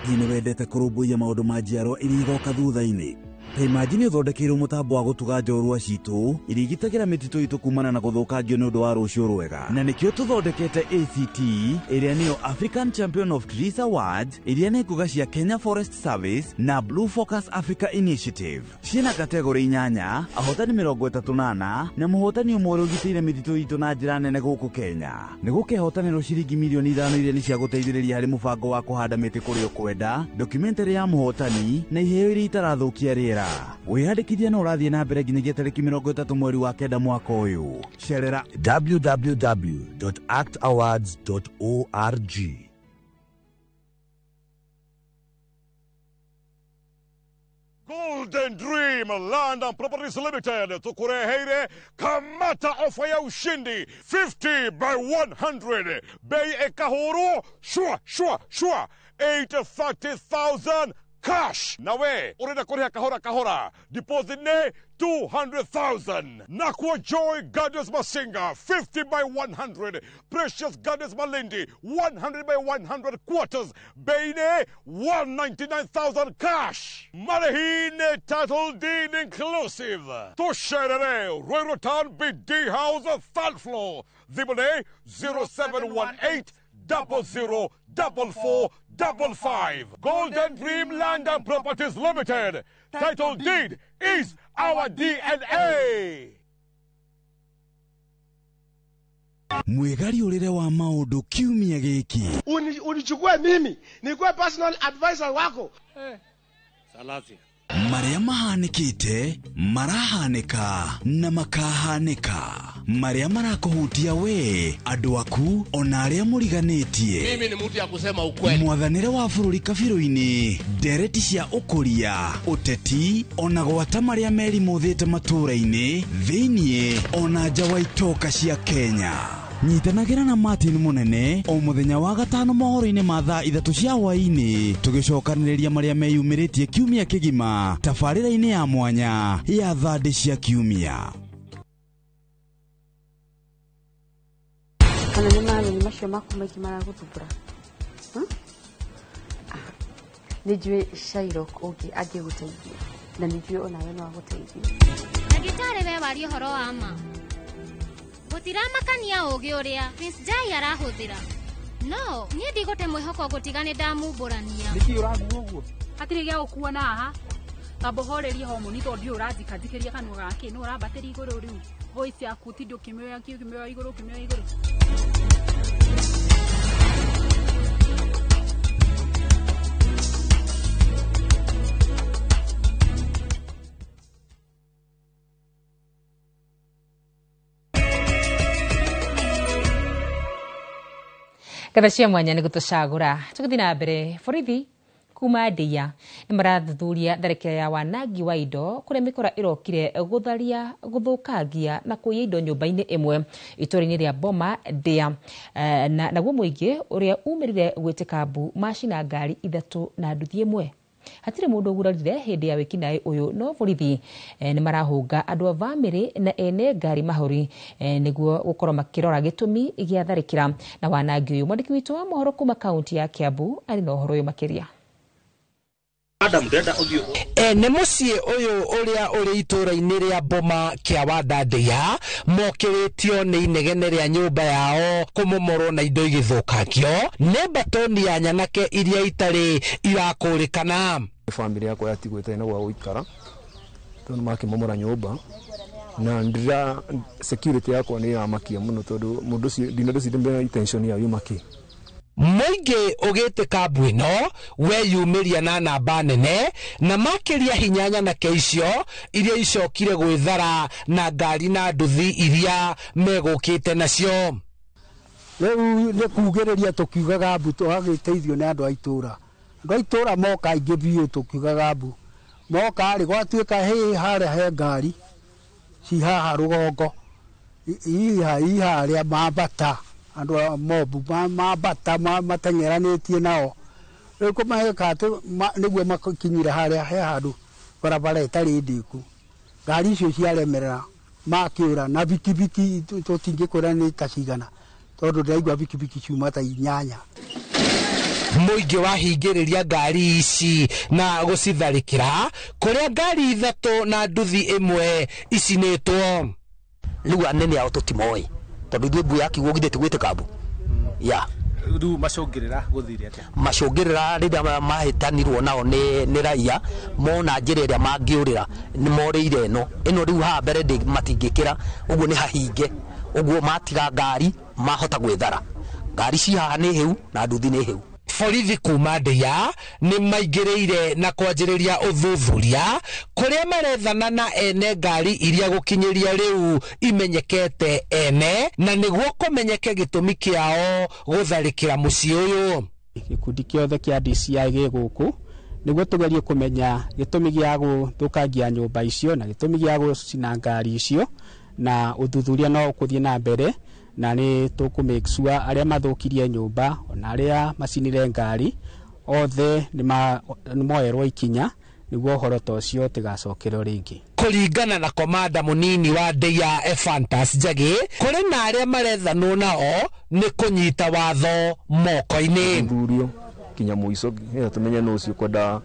Nĩ wendete kũrũmbũiya maũndũ ma njiarwa iria igoka thutha-inĩ? Ta imagine ũthondekeirwo mũtambo wa gũtuga njorua citũ iria igitagĩra mĩtitũ itũ kumana na gũthũkangio nĩ ũndũ wa rũciũ rwega. Na nĩkĩo tũthondekete ACT, ĩrĩa nĩyo African Champion of Trees Awards, ĩrĩa nĩ ngũga cia Kenya Forest Service na Blue Focus Africa Initiative. Ciĩna kategori 8, ahotani 34 na mũhotani ũmwe ũrĩa ũgitĩire mĩtitũ itũ na njĩra nene gũkũ Kenya. Nĩ gũkehotanĩrwo ciringi 5 million iria nĩ cia gũteithĩrĩria harĩ mũbango wa kũhanda mĩtĩ kũrĩa ũkwenda, documentary ya mũhotani na iheo iria itarathũkia rĩera. Wĩyandĩkithia no ũrathiĩ na mbere nginyagia tarĩki 30 mweri wa 9 mwaka ũyũ. Cerera www.actawards.org. Golden Dream Land and Properties Limited tukureheire kamata ofa ya ushindi 50 by 100 bei ekahuru shua shua shua 830,000 cash. Nawe urenda kuriha kahora kahora, deposit ne 200,000. Nakwa Joy Gardens Masinga 50 by 100, Precious Gardens Malindi 100 by 100 quarters, bei ne 199,000 cash. Marehine title deed inclusive. Tusherere Ruiru Town BD House third floor. Thimũ 0718 00 44 55. Golden Dream Land and Properties Limited. Title deed is our DNA. Mwĩgariũrĩre wa maũndũ kiumia gĩkĩ. Unichukue mimi nikuwe personal advisor wako. Salasia. Marĩa mahanĩkĩte, marahanĩka na makahanĩka. Marĩa marakũhutia we, andũ aku, ona arĩa mũriganĩtie. Mimi ni mtu ya kusema ukweli. Mwathanĩre wa bũrũri kabirũ-inĩ, ndereti cia ũkũria, ũteti, ona gwata marĩa merimũthĩte matũũra-inĩ, thĩiniĩ, ona nja wa itoka cia Kenya. Nyitanagĩra na Martin Munene o mũthenya wa gatano mohoro-inĩ ma thaa 3 cia hwaĩ-inĩ, tũgĩcokanĩrĩria marĩa meyumĩrĩtie kiumia kĩgima tabarĩra-inĩ ya mwanya ya thandĩ cia kiumia. Kana nĩ marũni macio maku maingĩ maragũthumbũra? Nĩ njũĩ Shylock ũngĩ angĩgũteithia, na nĩ njũĩ onawe no agũteithie. Ndagĩtarĩ we waria ũhoro wa ma. Gũtiramakania ũũgĩ ũrĩa Prince Jai arahũthĩra. No, niĩ ndigũte mwĩhoko gũtiga nĩ ndamumbũrania. Nĩkĩ ũraguo ũguo? Hatirĩ gĩa gũkua na haha. Tamba ũhorerie homoni tondũ ndiũĩ ũranjikajikĩria kanua gake, nũ ũrambatĩria igũrũ rĩu. Voice yaku tindĩ ũkĩmĩoya ũkĩmĩoya igũrũ ũkĩmĩoya igũrũ. Ngatha cia mwanya nĩ gũtũcagũra. Tũgĩthiĩ na mbere, borithi kuma Ndeia nĩ marathuthuria tharĩkĩra ya wanangi wa indo kũrĩa mĩkora ĩrokire gũtharia, gũthũkangia na kũiya indo nyũmba-inĩ ĩmwe itũũra-inĩ rĩa Boma Ndeia. Na naguo mũingĩ ũrĩa umĩrire gwĩtĩka mbu macina ngari 3 na nduthi ĩmwe. Hatirĩ mũndũ ũgurarire hĩndĩ ya wĩkinaĩ ũyũ, no borithi nĩ marahũnga andũ a bamĩrĩ na ene ngari mahũri nĩguo gũkorwo makĩrora gĩtũmi gĩa tharĩkĩra na wanangi ũyũ. Mwandĩki witũ wa mohoro kuma kaunti ya Kiambu arĩ na ũhoro ũyũ makĩria. Ene mũciĩ ũyũ ũrĩa ũrĩ itũũra-inĩ rĩa Boma kĩa Wanda Ndeia mokĩrĩtio nĩ inegene rĩa nyũmba yao kũmomorwo na indo igĩthũkangio nĩ mbatoni ya nyanake iria itarĩ irakũrĩkana. Bamĩrĩ yakwa yatigwo ĩtarĩ na gwa gũikara tondũ makĩmomora nyũmba, na ndira security yakwa nĩ ĩramakia mũno tondũ mũndũ ũcio ndinandũcio intention ya yuma kĩ. Mũingĩ ũgĩtĩka mbu ĩno weyumĩria na namba nene na makĩria hinya nyanake icio iria icokire gwĩthara na ngari na nduthi iria megũkĩte nacio. Rĩu nĩ kugĩrĩria tũkiugaga mbu tũgagĩteithio nĩ andũ a itũũra. Andũ a itũũra moka aingĩ biũ tũkiugaga mbu. Moka rĩ gwatuĩka hĩ harĩa he ngari ci haha rũgongo, iha harĩa mambata andũ a mobu mambata mateng'eranĩtie nao. Rĩu kũmahĩka atĩ nĩguo makinyire harĩa he handũ barabara ĩtarĩ ndĩku. Ngari icio ciaremerera makĩũra na bikibiki tũtingĩkwĩra nĩ ta cigana tondũ ndĩraigua bikibiki ciuma ta 8. Mũingĩ wahingĩrĩria ngari ici na gũcitharĩkĩra kũrĩa ngari 3 na nduthi 1 icinĩtwo. Rĩu anene ao tũtimoĩ tondũ ithuĩ mbu ya kiugo githĩ ti gwĩtĩka mbu ya Rĩu macũngĩrĩra gũthire atĩa? Macũngĩrĩra rĩrĩa mahĩtanirwo nao nĩ raia mona njĩra ĩrĩa mangĩũrĩra nĩ morĩire ĩno ĩno rĩu haha mbere matingĩkĩra ũguo nĩ hahinge ũguo matiga ngari mahota gwĩthara. Ngari ci haha nĩ hĩu na nduthi nĩ hĩu. Borithi kuma Ndeia nĩ maingĩrĩire na kwanjĩrĩria ũthuthuria kũrĩa marethana na ene ngari iria gũkinyĩria rĩu imenyekete ene na nĩguo kũmenyeke gĩtũmi kĩao gũtharĩkĩra mũciĩ ũyũ. Gĩkundi kĩothe kĩa DCI gĩ gũkũ Nĩguo tũgerie kũmenya gĩtũmi gĩa gũthũkangia nyũmba icio na gĩtũmi gĩa gũcina ngari icio, na ũthuthuria no ũkũthiĩ na mbere, na nĩ tũkũ make sure arĩa mathũkirie nyũmba ona arĩa macinire ngari othe nĩ moerwo ikinya nĩguo ũhoro ta ũcio ũtigacokerwo rĩngĩ. Kũringana na komanda mũnini wa ndĩa Ephantus Njagĩ, kũrĩ na arĩa marethanwo nao nĩ kũnyita watho moko-inĩ. Thuthurio kinya mũico nĩgetha tũmenye nũ ũcio kwenda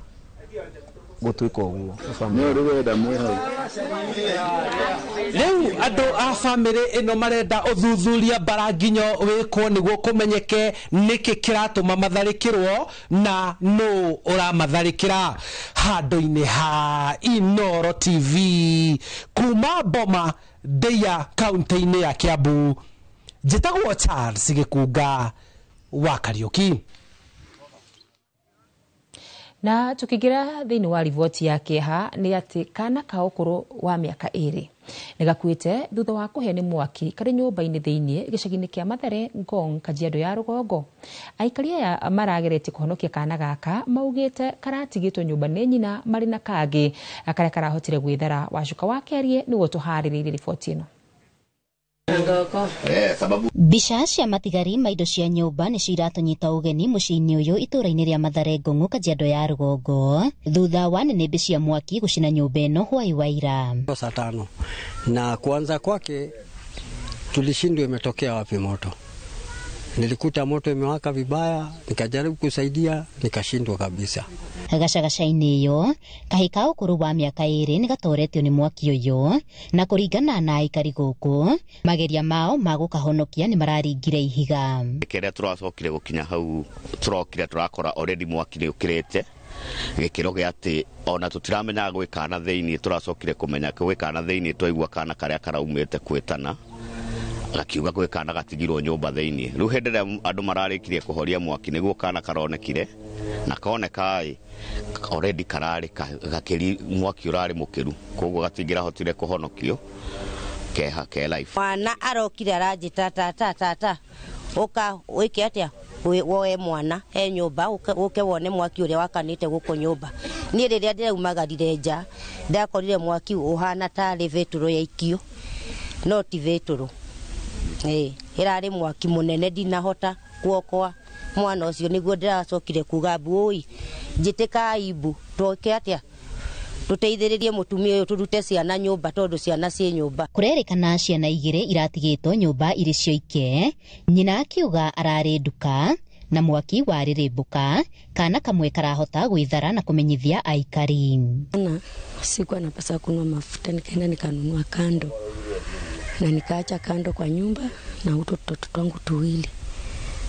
gũtuĩka ũguo. Nĩ ũrĩ wenda mwĩ hau. Rĩu andũ a bamĩrĩ ĩno marenda ũthuthuria bara nginyo wĩkwo nĩguo kũmenyeke nĩkĩ kĩratũma matharĩkĩrwo na nũ ũramatharĩkĩra. Handũ-inĩ ha Inooro TV kuma Boma Ndeia kaunti-inĩ ya Kiambu, njĩtagwo Charles Gĩkunga wa Kariũki. Na tukigira thiini wa riboti ya kieha ni ati kana ka ukuru wa miaka 2 ni gakuite thutha wa kuhia ni mwaki kari nyumba-ini thiini gicagi-ini kia Mathare Ngong Kajiado ya Rugongo. Aikari aya marageretie kuhonokia kana gaka maugite karatigitwo nyumba ni nyina mari na kangi karia karahotire gwithara. Wacuka wa Kiarie niguo tuhaririirie riboti ino. Mbica cia matigari ma indo cia nyũmba nĩcio iratũnyita ũgeni mũciĩ-inĩ ũyũ itũũra-inĩ rĩa Mathare Ngong'o Kajiado ya Rũgongo thutha wa nĩnĩmbĩ cia mwaki gũcina nyũmba ĩno hwai wa ira saa 5, na kuanza kwake tulishindwa imetokea wapi moto. Nilikuta moto imewaka vibaya, nikajaribu kusaidia, nikashindwa kabisa. Gacagaca-inĩ ĩyo kahĩ ka ũkũrũ wa mĩaka 2 nĩ gatoretio nĩ mwaki ũyũ, na kũringana na aikari gũkũ mageria mao ma gũkahonokia nĩ mararingire ihiga. Kĩrĩa tũracokire gũkinya hau tũrokire tũrakora already mwaki nĩ ũkĩrĩte gĩkĩro gĩa atĩ ona tũtiramenyaga gwĩ kana thĩinĩ. Tũracokire kũmenya gwĩ kana thĩinĩ twaigua kana karĩa karaumĩte kwĩtana gakiuga gwĩ kana gatigirwo nyũmba thĩinĩ. Rĩu hĩndĩ ĩrĩa andũ mararĩkirie kũhoria mwaki nĩguo kana karonekire, na koneka ĩ already kararĩ gakĩri mwaki ũrarĩ mũkĩru, koguo gatingĩrahotire kũhonokio keha ke life. Mwana arokire aranjĩta tata tata ũka wĩke atĩa woe mwana he nyũmba ũke wone mwaki ũrĩa wakanĩte gũkũ nyũmba. Niĩ rĩrĩa ndĩraumagarire nja ndakorire mwaki ũhana tarĩ betũrũ yaikio, no ti betũrũ. Ĩrarĩ mwaki mũnene ndinahota kuokoa mwana ũcio, nĩguo ndĩracokire kuga mbu ũi njĩtĩkai mbu twoke atĩa tũteithĩrĩrie mũtumia ũyũ tũrute ciana nyũmba tondũ ciana ciĩ nyũmba. Kũrerĩkana ciana 2 iratigĩtwo nyũmba irĩ cioike, nyina akiuga ararĩ nduka na mwaki warĩrĩmbũka, kana kamwe karahota gwĩthara na kũmenyithia aikari. Na sikuwa na pesa kununua mafuta, nikaenda nikanunua kando na nikaacha kando kwa nyumba na utoto twangu tuwili.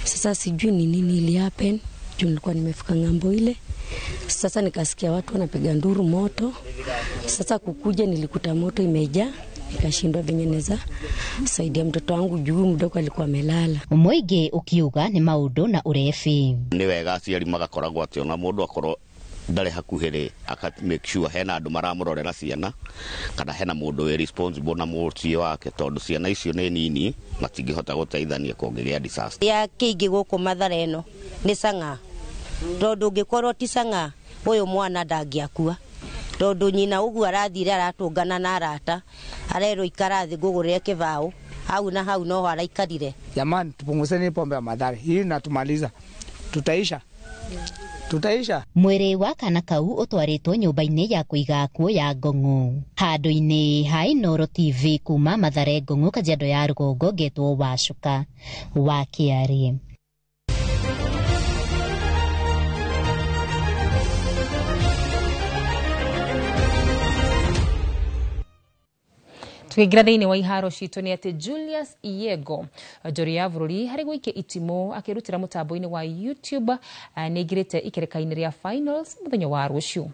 Sasa sijui ni nini ili happen juu nilikuwa nimefika ngambo ile. Sasa nikasikia watu wanapiga nduru moto. Sasa kukuja nilikuta moto imejaa, nikashindwa venye naweza saidia mtoto wangu juu mdogo alikuwa amelala. Mũingĩ ũkiuga nĩ maũndũ na ũrebi. Nĩ wega aciari magakoragwo atĩ ona mũndũ akorwo ndarĩ hakuhĩ rĩ, aka make sure hena andũ maramũrorera ciana kana hena mũndũ wĩ responsible na mũciĩ wake, tondũ ciana icio nĩ nini matingĩhota gũteithania kũngĩgĩa disaster. Ya kĩingĩ gũkũ Mathare ĩno nĩ cang'aa, tondũ ũngĩkorwo ti cang'aa ũyũ mwana ndangĩakua, tondũ nyina ũguo arathire aratũngana na arata arerwo ikara thĩ ngũgũrĩre kĩbaũ hau na hau noho araikarire. Jamani, tupunguzeni pombe ya Mathare hii natumaliza, tutaisha tutaisha. Mwĩrĩ wa kana kau ũtwarĩtwo nyũmba-inĩ ya kũiga akuũ ya Ngong'o. Handũ-inĩ ha Inooro TV kuma Mathare Ngong'o Kajiado ya Rũgongo, ngetwo Wacuka wa Kĩarĩ. Tukiingira thiini wa iharo citũ nĩ atĩ Julius Yego njori ya bũrũri harĩ gũikia itimũ akĩrutĩra mũtambo-inĩ wa YouTube nĩ aingĩrĩte ikereka-inĩ rĩa finals mũthenya wa rũciũ.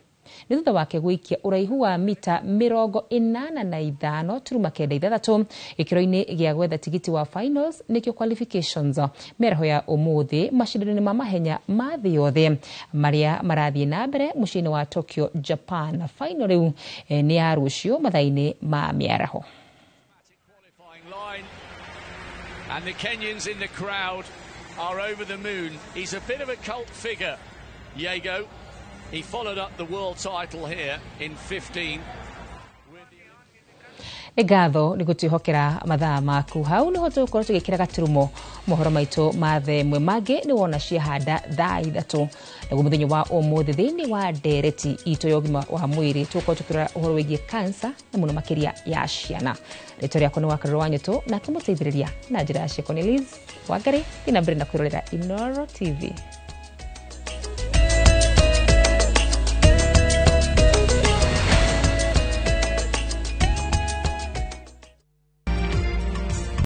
Nĩ thutha wake gũikia ũraihu wa mita 85.96 gĩkĩro-inĩ gĩa gwetha tigiti wa finals nĩkĩo qualifications mĩaraho ya ũmũthĩ macindano-inĩ ma mahenya ma thĩ yothe marĩa marathiĩ na mbere mũciĩ-inĩ wa Tokyo, Japan. Final rĩu nĩ ya rũciũ mathaa-inĩ ma mĩaraho. And the Kenyans in the crowd are over the moon. He's a bit of a cult figure, Yego. He followed up the world title here in 15. Nĩ ngatho nĩ gũtwĩhokera mathaa maku. Hau nĩho tũgũkorwo tũgĩkĩra gaturumo mohoro maitũ ma thaa ĩmwe. Mangĩ nĩ wona ciahanda thaa 3. Naguo mũthenya wa ũmũthĩ, thĩinĩ wa ndereti itũ ya ũgima wa mwĩrĩ, tũgũkorwo tũkĩrora ũhoro wĩgiĩ kansa na mũno makĩria ya ciana. Rĩtwa rĩakwa nĩ Wakarũrũ wa Nyũtũ, nake mũteithĩrĩria na njĩra ya ciĩko nĩ Liz Wangari. Thiĩ na mbere na kwĩrorera Inoro TV.